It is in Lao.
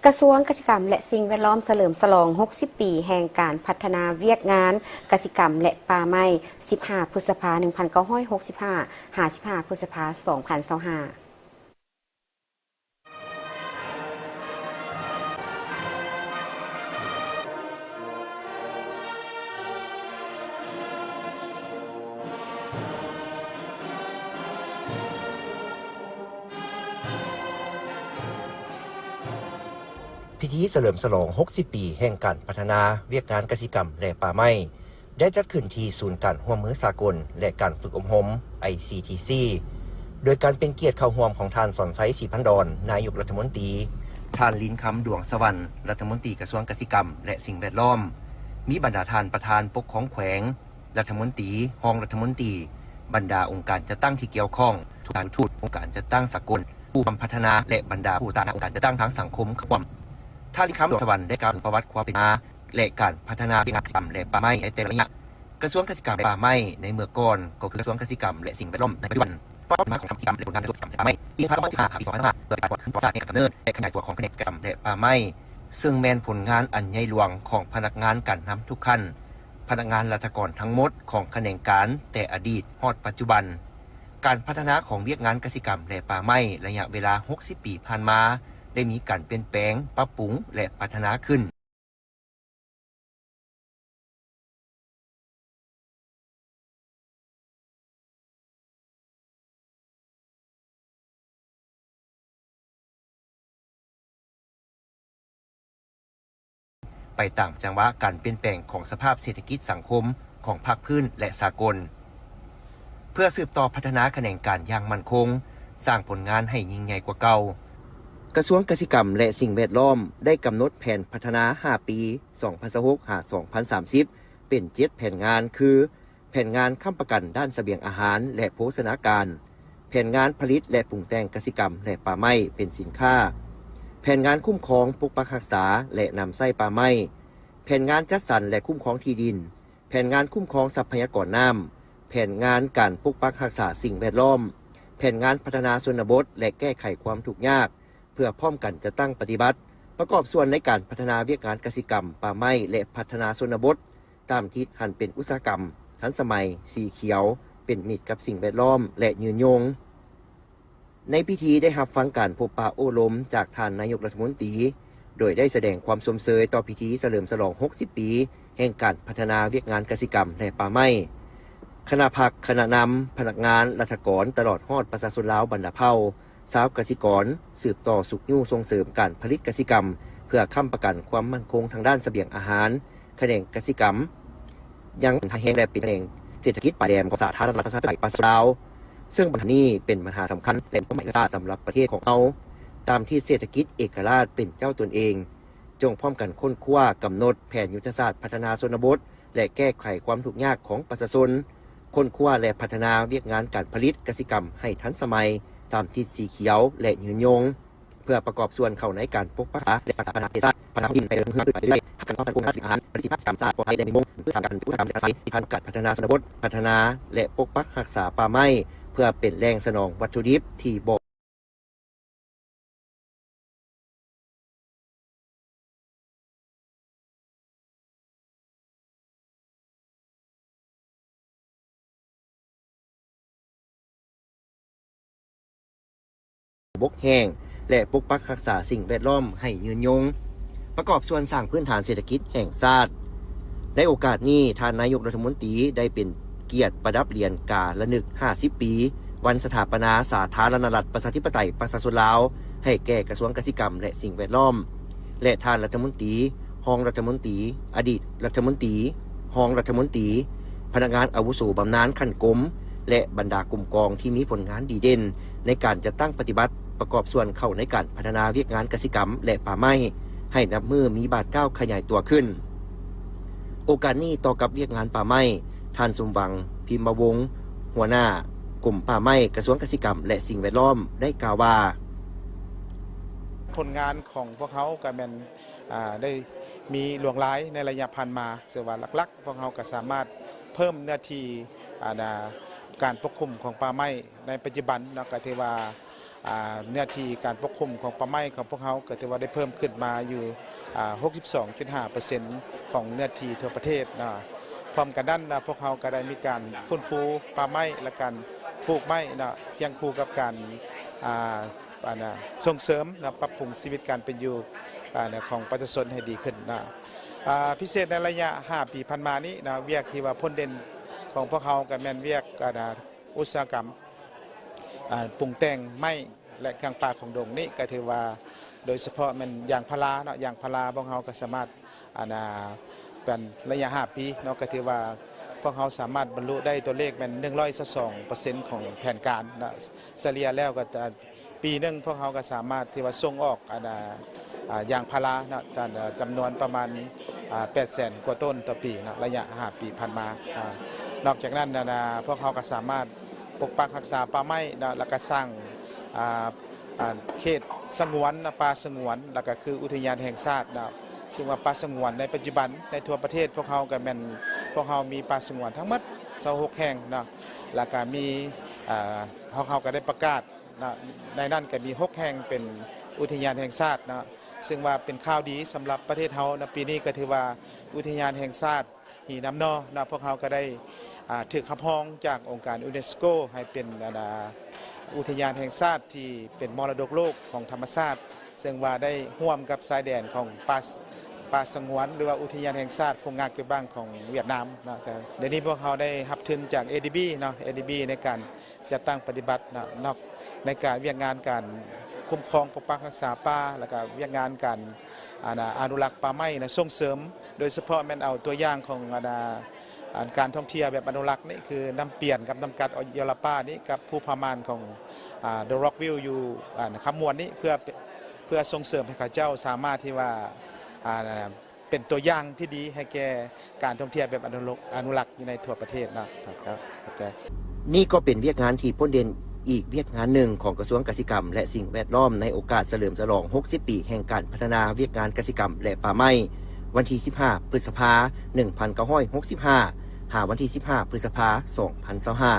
ກະຊວງກະສິກຳ ແລະ ສິ່ງແວດລ້ອມ ສະເຫຼີມສະຫຼອງຫົກສິບປີແຫ່ງການພັດທະນາວຽກງານກະສິກຳ ແລະ ປ່າໄມ້ ສິບຫ້າ ພຶດສະພາ ໜຶ່ງພັນເກົ້າຮ້ອຍຫົກສິບຫ້າ ຫາ ສິບຫ້າ ພຶດສະພາ ສອງພັນຊາວຫ້າ. ພິທີສະເຫຼີມສະຫຼອງຫົກສິບປີແຫ່ງການພັດທະນາວຽກງານກະສິກຳ ແລະ ປ່າໄມ້ ໄດ້ຈັດຂຶ້ນທີ່ສູນການຮ່ວມມືສາກົນ ແລະ ການຝຶກອົບຮົມ ໄອຊີທີຊີ ໂດຍການເປັນກຽດເຂົ້າຮ່ວມຂອງທ່ານ ສອນໄຊ ສີພັນດອນ ນາຍົກລັດຖະມົນຕີ, ທ່ານ ລິນຄຳ ດວງສະຫວັນ ລັດຖະມົນຕີກະຊວງກະສິກຳ ແລະ ສິ່ງແວດລ້ອມ, ມີບັນດາທ່ານປະທານປົກຄອງແຂວງ, ລັດຖະມົນຕີ, ຮອງລັດຖະມົນຕີ, ບັນດາອົງການຈັດຕັ້ງທີ່ກ່ຽວຂ້ອງ, ທູດ, ທູດ, ອົງການຈັດຕັ້ງສາກົນ, ຜູ້ຮ່ວມພັດທະນາ ແລະ ບັນດາຜູ້ຕາງໜ້າອົງການຈັດຕັ້ງທາງສັງຄົມເຂົ້າຮ່ວມ. ທ່ານ ລິນຄຳ ດວງສະຫວັນ ໄດ້ກ່າວເຖິງປະຫວັດຄວາມເປັນມາ ແລະ ການພັດທະນາວຽກງານກະສິກຳ ແລະ ປ່າໄມ້ໃນແຕ່ລະໄລຍະ. ກະຊວງກະສິກຳ ແລະ ປ່າໄມ້ ໃນເມື່ອກ່ອນກໍຄືກະຊວງກະສິກຳ ແລະ ສິ່ງແວດລ້ອມໃນປັດຈຸບັນ ປະກອບດ້ວຍມາຂອງກະສິກຳ ແລະ ຜົນງານການສຶກສາ ປ່າໄມ້ ປີໜຶ່ງພັນເກົ້າຮ້ອຍຫ້າ ຫາ ປີສອງພັນຫ້າ ໂດຍການກວດຂັນປະຫວັດສາດແຫ່ງກຳເນີດ ແລະ ຂະຫຍາຍຕົວຂອງຂະແໜງກະສິກຳ ແລະ ປ່າໄມ້ ເຊິ່ງແມ່ນຜົນງານອັນໃຫຍ່ຫຼວງຂອງພະນັກງານການນຳທຸກຂັ້ນ, ພະນັກງານລັດຖະກອນທັງໝົດຂອງຂະແໜງການ ແຕ່ອະດີດຮອດປັດຈຸບັນ. ການພັດທະນາຂອງວຽກງານກະສິກຳ ແລະ ປ່າໄມ້ ໄລຍະເວລາຫົກສິບປີຜ່ານມາ ໄດ້ມີການປ່ຽນແປງ, ປັບປຸງ ແລະ ພັດທະນາຂຶ້ນ. ໄປຕາມຈັງຫວະການປ່ຽນແປງຂອງສະພາບເສດຖະກິດສັງຄົມຂອງພາກພື້ນ ແລະ ສາກົນ. ເພື່ອສືບຕໍ່ພັດທະນາຂະແໜງການຢ່າງໝັ້ນຄົງ, ສ້າງຜົນງານໃຫ້ຍິ່ງໃຫຍ່ກວ່າເກົ່າ, ກະຊວງກະສິກຳ ແລະ ສິ່ງແວດລ້ອມ ໄດ້ກຳນົດແຜນພັດທະນາຫ້າປີ ສອງພັນຊາວຫົກ ຫາ ສອງພັນສາມສິບ ເປັນເຈັດແຜນງານ ຄື ແຜນງານຄ້ຳປະກັນດ້ານສະບຽງອາຫານ ແລະ ໂພຊະນາການ, ແຜນງານຜະລິດ ແລະ ປຸງແຕ່ງກະສິກຳ ແລະ ປ່າໄມ້ເປັນສິນຄ້າ, ແຜນງານຄຸ້ມຄອງ, ປົກປັກຮັກສາ ແລະ ນຳໃຊ້ປ່າໄມ້, ແຜນງານຈັດສັນ ແລະ ຄຸ້ມຄອງທີ່ດິນ, ແຜນງານຄຸ້ມຄອງຊັບພະຍາກອນນ້ຳ, ແຜນງານການປົກປັກຮັກສາສິ່ງແວດລ້ອມ, ແຜນງານພັດທະນາຊົນນະບົດ ແລະ ແກ້ໄຂຄວາມທຸກຍາກ, ເພື່ອພ້ອມກັນຈັດຕັ້ງປະຕິບັດ, ປະກອບສ່ວນໃນການພັດທະນາວຽກງານກະສິກຳ, ປ່າໄມ້ ແລະ ພັດທະນາຊົນນະບົດ ຕາມທິດຫັນເປັນອຸດສາຫະກຳ, ທັນສະໄໝ, ສີຂຽວ, ເປັນມິດກັບສິ່ງແວດລ້ອມ ແລະ ຍືນຍົງ. ໃນພິທີໄດ້ຮັບຟັງການພົບປະໂອ້ລົມຈາກທ່ານນາຍົກລັດຖະມົນຕີ, ໂດຍໄດ້ສະແດງຄວາມຊົມເຊີຍຕໍ່ພິທີສະເຫຼີມສະຫຼອງຫົກສິບປີແຫ່ງການພັດທະນາວຽກງານກະສິກຳ ແລະ ປ່າໄມ້. ຄະນະພັກ, ຄະນະນຳ, ພະນັກງານ, ລັດຖະກອນ ຕະຫຼອດຮອດປະຊາຊົນລາວບັນດາເຜົ່າ, ຊາວກະສິກອນ ສືບຕໍ່ຊຸກຍູ້ສົ່ງເສີມການຜະລິດກະສິກຳ ເພື່ອຄ້ຳປະກັນຄວາມໝັ້ນຄົງທາງດ້ານສະບຽງອາຫານ. ຂະແໜງກະສິກຳຍັງເປັນທ່າແຮງ ແລະ ເປັນຂະແໜງເສດຖະກິດປາຍແດນຂອງສາທາລະນະລັດປະຊາທິປະໄຕປະຊາຊົນລາວ, ເຊິ່ງບັນຫານີ້ເປັນບັນຫາສຳຄັນ ແລະ ມີຄວາມໝາຍມະຫາສານສຳລັບປະເທດຂອງເຮົາ. ຕາມທິດເສດຖະກິດເອກະລາດເປັນເຈົ້າຕົນເອງ, ຈົ່ງພ້ອມກັນຄົ້ນຄວ້າ, ກຳນົດແຜນຍຸດທະສາດພັດທະນາຊົນນະບົດ ແລະ ແກ້ໄຂຄວາມທຸກຍາກຂອງປະຊາຊົນ, ຄົ້ນຄວ້າ ແລະ ພັດທະນາວຽກງານການຜະລິດກະສິກຳໃຫ້ທັນສະໄໝ ຕາມທິດສີຂຽວ ແລະ ຍືນຍົງ. ເພື່ອປະກອບສ່ວນເຂົ້າໃນການປົກປັກຮັກສາ ແລະ ສາທາລະນະປະເທດຊາດ, ພັດທະນາຄວາມດິນ ແລະ ເລື່ອງພື້ນທີ່ໄປເລື້ອຍໆ, ຮັບການຕ້ອນຮັບການຄຸ້ມຄອງດ້ານສິ່ງອາຫານ, ຜະລິດສິນຄ້າສາມຊາດ ປອດໄພ ແລະ ມີມົງ, ພືດທາງການອຸດສາຫະກຳ ກະສິກຳ, ພັດທະນາຊົນນະບົດ, ພັດທະນາ ແລະ ປົກປັກຮັກສາປ່າໄມ້ ເພື່ອເປັນແຫຼ່ງສະໜອງວັດຖຸດິບທີ່ບໍ່ ບົກແຫ້ງ ແລະ ປົກປັກຮັກສາສິ່ງແວດລ້ອມໃຫ້ຍືນຍົງ, ປະກອບສ່ວນສ້າງພື້ນຖານເສດຖະກິດແຫ່ງຊາດ. ໃນໂອກາດນີ້, ທ່ານນາຍົກລັດຖະມົນຕີໄດ້ເປັນກຽດປະດັບຫຼຽນກາລະນຶກຫ້າສິບປີ ວັນສະຖາປະນາສາທາລະນະລັດ ປະຊາທິປະໄຕ ປະຊາຊົນລາວ ໃຫ້ແກ່ກະຊວງກະສິກຳ ແລະ ສິ່ງແວດລ້ອມ ແລະ ທ່ານລັດຖະມົນຕີ, ຮອງລັດຖະມົນຕີ, ອະດີດລັດຖະມົນຕີ, ຮອງລັດຖະມົນຕີ, ພະນັກງານອາວຸໂສບຳນານຂັ້ນກົມ ແລະ ບັນດາກົມກອງທີ່ມີຜົນງານດີເດັ່ນໃນການຈັດຕັ້ງປະຕິບັດ ປະກອບສ່ວນເຂົ້າໃນການພັດທະນາວຽກງານກະສິກຳ ແລະ ປ່າໄມ້ ໃຫ້ນັບມື້ມີບາດກ້າວຂະຫຍາຍຕົວຂຶ້ນ. ໂອກາດນີ້ຕໍ່ກັບວຽກງານປ່າໄມ້, ທ່ານ ສົມຫວັງ ພິມມະວົງ ຫົວໜ້າກົມປ່າໄມ້ ກະຊວງກະສິກຳ ແລະ ສິ່ງແວດລ້ອມ ໄດ້ກ່າວວ່າ: ຜົນງານຂອງພວກເຮົາກະແມ່ນ ອາ ໄດ້ມີຫຼວງຫຼາຍໃນໄລຍະຜ່ານມາ, ເຊື່ອວ່າຫຼັກໆ ພວກເຮົາກະສາມາດເພີ່ມເນື້ອທີ່ ອາ ການປົກຄຸມຂອງປ່າໄມ້ໃນປັດຈຸບັນເນາະ ກະຖືວ່າ ອ່າ ເນື້ອທີ່ການປົກຄຸມຂອງປ່າໄມ້ຂອງພວກເຮົາກໍຖືວ່າໄດ້ເພີ່ມຂຶ້ນມາຢູ່ ອ່າ ຫົກສິບສອງຈຸດຫ້າເປີເຊັນຂອງເນື້ອທີ່ທົ່ວປະເທດເນາະ. ພ້ອມກັນນັ້ນນະ ພວກເຮົາກໍໄດ້ມີການຟື້ນຟູປ່າໄມ້ ແລະ ການປູກໄມ້ເນາະ ຄຽງຄູ່ກັບການ ອ່າ ອັນນ່າ ສົ່ງເສີມເນາະ ປັບປຸງຊີວິດການເປັນຢູ່ ອ່າ ຂອງປະຊາຊົນໃຫ້ດີຂຶ້ນເນາະ. ອ່າ ພິເສດໃນໄລຍະຫ້າປີຜ່ານມານີ້ເນາະ ວຽກທີ່ວ່າພົ້ນເດັ່ນຂອງພວກເຮົາກໍແມ່ນວຽກ ອັນນ່າ ອຸດສາຫະກຳ ອ່າ ປຸງແຕ່ງໄມ້ ແລະ ເຄື່ອງປ່າຂອງດົງນີ້ ກໍຖືວ່າໂດຍສະເພາະແມ່ນຢາງພາລາເນາະ, ຢາງພາລາພວກເຮົາກໍສາມາດ ອັນນ່າ ເປັນໄລຍະຫ້າປີເນາະ ກໍຖືວ່າພວກເຮົາສາມາດບັນລຸໄດ້ຕົວເລກແມ່ນໜຶ່ງຮ້ອຍຊາວສອງເປີເຊັນຂອງແຜນການເນາະ. ສະເລ່ຍແລ້ວກໍ ປີໜຶ່ງພວກເຮົາກໍສາມາດທີ່ວ່າສົ່ງອອກ ອັນນ່າ ອ່າ ຢາງພາລາເນາະ ຈຳນວນປະມານ ອ່າ ແປດແສນກວ່າຕົ້ນຕໍ່ປີເນາະ ໄລຍະຫ້າປີຜ່ານມາ. ອ່າ ນອກຈາກນັ້ນ ອັນນ່າ ພວກເຮົາກໍສາມາດປົກປັກຮັກສາປ່າໄມ້ເນາະ ແລ້ວກໍສ້າງ ອ່າ ອ່າ ເຂດສະຫງວນ ປ່າສະຫງວນ ແລ້ວກໍຄືອຸທິຍານແຫ່ງຊາດເນາະ. ຊຶ່ງວ່າປ່າສະຫງວນໃນປັດຈຸບັນໃນທົ່ວປະເທດພວກເຮົາກໍແມ່ນ ພວກເຮົາມີປ່າສະຫງວນທັງໝົດຊາວຫົກແຫ່ງເນາະ ແລ້ວກໍມີ ອ່າ ພວກເຮົາກໍໄດ້ປະກາດ ເນາະ ໃນນັ້ນກໍມີຫົກແຫ່ງເປັນອຸທິຍານແຫ່ງຊາດເນາະ ຊຶ່ງວ່າເປັນຂ່າວດີສຳລັບປະເທດເຮົາເນາະ. ປີນີ້ກໍຖືວ່າອຸທິຍານແຫ່ງຊາດຫີນຳໜໍ່ເນາະ ພວກເຮົາກໍໄດ້ ອ່າ ຖືກຮັບຮອງຈາກອົງການຢູເນສໂກໃຫ້ເປັນ ອັນນ່າ ອຸທິຍານແຫ່ງຊາດທີ່ເປັນມໍລະດົກໂລກຂອງທຳມະຊາດ ເຊິ່ງວ່າໄດ້ຮ່ວມກັບຊາຍແດນຂອງປ່າ ປ່າສະຫງວນ ຫຼືວ່າອຸທິຍານແຫ່ງຊາດຟົງງາກເກບາງຂອງຫວຽດນາມເນາະ. ແຕ່ດຽວນີ້ພວກເຮົາໄດ້ຮັບທຶນຈາກ ເອດີບີ ເນາະ ເອດີບີ ໃນການ ຈັດຕັ້ງປະຕິບັດເນາະ ນອກໃນການ ວຽກງານການຄຸ້ມຄອງປົກປັກຮັກສາປ່າ ແລ້ວກະວຽກງານການ ອັນນ່າ ອະນຸລັກປ່າໄມ້ນະ ສົ່ງເສີມ ໂດຍສະເພາະແມ່ນເອົາຕົວຢ່າງຂອງ ອັນນ່າ ອັນການທ່ອງທ່ຽວແບບອະນຸລັກນີ້ ຄືນ້ຳປຽນກັບນ້ຳກັດຢໍລະປານີ້ ກັບພູຜາມ່ານຂອງ ອາ The Rock View ຢູ່ ອັນຄຳມ່ວນນີ້ ເພື່ອ ເພື່ອສົ່ງເສີມໃຫ້ເຂົາເຈົ້າສາມາດທີ່ວ່າ ອັນ ເປັນຕົວຢ່າງທີ່ດີໃຫ້ແກ່ການທ່ອງທ່ຽວແບບອະນຸລັກ ອະນຸລັກຢູ່ໃນທົ່ວປະເທດເນາະ. ຂອບໃຈ. ນີ້ກໍເປັນວຽກງານທີ່ພົ້ນເດັ່ນອີກວຽກງານໜຶ່ງຂອງກະຊວງກະສິກຳ ແລະ ສິ່ງແວດລ້ອມ ໃນໂອກາດສະເຫຼີມສະຫຼອງຫົກສິບປີແຫ່ງການພັດທະນາວຽກງານກະສິກຳ ແລະ ປ່າໄມ້ ວັນທີສິບຫ້າ ພຶດສະພາ ໜຶ່ງພັນເກົ້າຮ້ອຍຫົກສິບຫ້າ ຫາວັນທີສິບຫ້າ ພຶດສະພາ ສອງພັນຊາວຫ້າ.